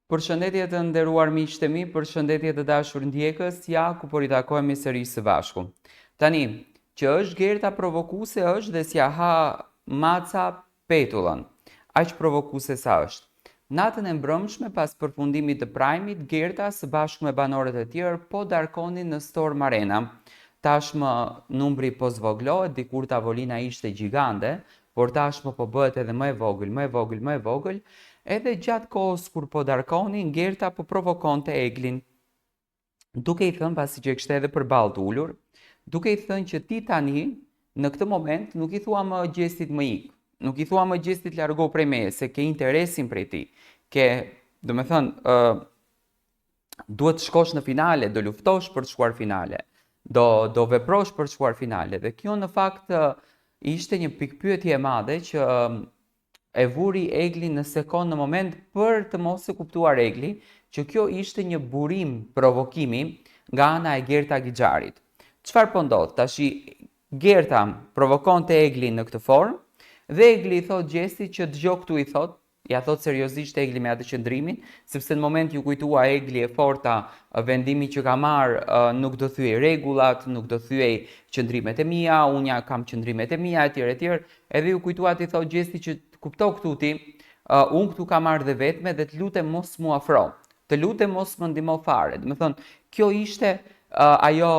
Përshëndetje të nderuar miqtë e mi, përshëndetje të dashur ndjekës, ja ku po ritakohemi sërish së bashku. Tani, që është Gerta provokuese është dhe s'ia ha maca petullën. Aq provokuese sa është. Natën e mbrëmshme pas përfundimit të prime-it, Gerta së bashku me banorët e tjerë po darkonin në Storm Arena. Tashmë numri po zvogëlohet, dikur tavolina ishte gjigande, por tashmë po bëhet edhe më e vogël, më e vogël, më e vogël, edhe gjatë kohës kur po darkonin, Gerta po provokonte Eglin, duke i thënë pasi që e kishte edhe përballë të ulur, duke i thënë që ti tani në këtë moment nuk i thua më Gjestit më ik, nuk i thua më Gjestit largohu prej meje, se ke interesin prej tij, ke, domethënë, uh, duhet të shkosh në finale, do luftosh për të shkuar finale, do do veprosh për të shkuar finale dhe kjo në fakt ishte një pikëpyetje e madhe që e vuri Eglin në sekond në moment për të mos e kuptuar Egli që kjo ishte një burim provokimi nga ana e Gerta Gixharit. Çfarë po ndodh? Tashi Gerta provokonte Eglin në këtë formë dhe Egli i thotë Gjestit që dëgjo këtu i thotë Ia thotë seriozisht Egli me atë qëndrimin, sepse në moment iu kujtua Egli e forta vendimi që ka marrë nuk do thyej rregullat, nuk do thyej qëndrimet e mia, unë ja kam qëndrimet e mia etj etj. Edhe iu kujtua t'i thotë Gjesti që kupto këtu ti, unë këtu kam ardhë e vetme dhe të lutem mos m'u afro. Të lutem mos më ndihmo fare. Domethënë, kjo ishte ajo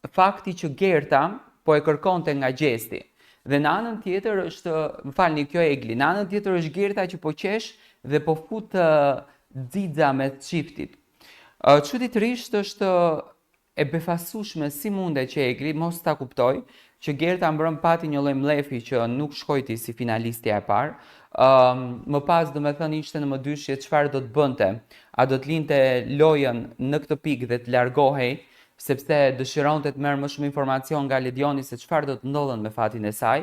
fakti që Gerta po e kërkonte nga Gjesti. Dhe në anën tjetër është, më falni, kjo Egli, në anën tjetër është Gerta që po qesh dhe po fut xixa mes çiftit. Çuditërisht është e befasueshme si mundet që Egli mos ta kuptojë që Gerta mbrëm pati një lloj mllefi që nuk shkojti si finalistja e parë. Ëm më pas domethënë ishte në mëdyshje çfarë do të bënte. A do të linte lojën në këtë pikë dhe të largohej sepse dëshironte të merr më shumë informacion nga Ledioni se çfarë do të ndodhën me fatin e saj.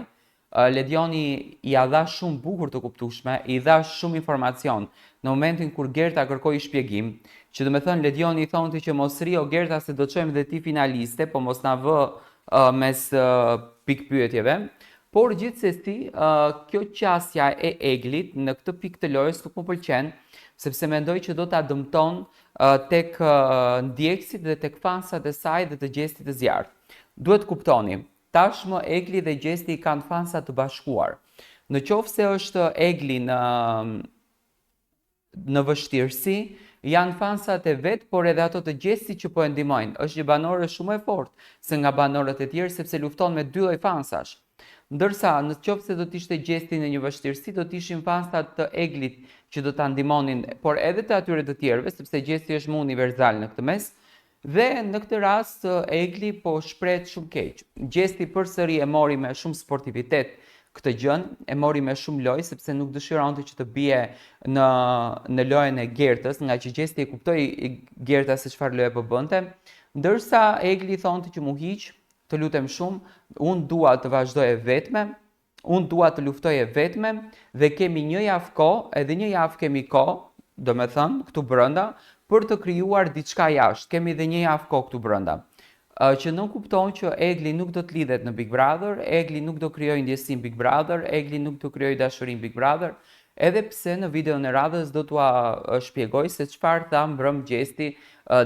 Ledioni ia dha shumë bukur të kuptueshme, i dha shumë informacion në momentin kur Gerta kërkoi shpjegim, që domethënë Ledioni i thonte që mos rri o Gerta se do çojmë dhe ti finaliste, po mos na vë mes pikëpyetjeve. Por gjithsesi, kjo qasja e Eglit në këtë pikë të lojës nuk më pëlqen, sepse mendoj që do ta dëmton tek ndjekësit dhe tek fansat e saj dhe të Gjestit të zjarrtë. Duhet të kuptoni, tashmë Egli dhe Gjesti i kanë fansat të bashkuar. Në qoftë se është Egli në në vështirësi, janë fansat e vet, por edhe ato të Gjestit që po e ndihmojnë. Është një banore shumë e fortë se nga banorët e tjerë sepse lufton me dy lloj fansash. Ndërsa, në qoftë se do të ishte Gjesti në një vështirësi, do të ishin fansa të Eglit që do ta ndihmonin, por edhe të atyre të tjerëve, sepse Gjesti është më universal në këtë mes. Dhe në këtë rast Egli po shprehet shumë keq. Gjesti përsëri e mori me shumë sportivitet këtë gjënë, e mori me shumë lojë sepse nuk dëshironte që të bie në në lojën e Gertës, ngaqë Gjesti e kuptoi Gerta se çfarë loje po bënte, ndërsa Egli thonte që m'u hiq, Të lutem shumë, unë dua të vazhdoj e vetme, unë dua të luftoj e vetme dhe kemi një javë kohë, edhe një javë kemi kohë, domethënë, këtu brenda, për të krijuar diçka jashtë, kemi edhe një javë kohë këtu brenda. Që nënkupton që Egli nuk do të lidhet në Big Brother, Egli nuk do krijojë ndjesinë Big Brother, Egli nuk do krijojë dashurinë Big Brother, edhe pse në videon e radhës do t'ua shpjegoj se çfarë tha mbrëmë Gjesti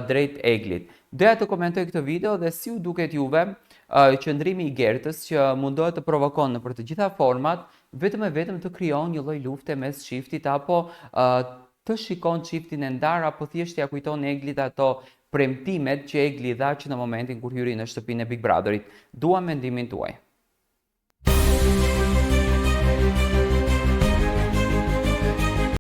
drejt Eglit. Doja të komentoj këtë video dhe si u duket juve qëndrimi i Gertës që mundohet të provokon nëpër të gjitha format, vetëm e vetëm të krijon një lloj lufte mes çiftit apo të shikon çiftin e ndarë apo thjesht ia kujton Eglit ato premtimet që Egli dha që në momentin kur hyri në shtëpinë e Big Brotherit. Dua mendimin tuaj.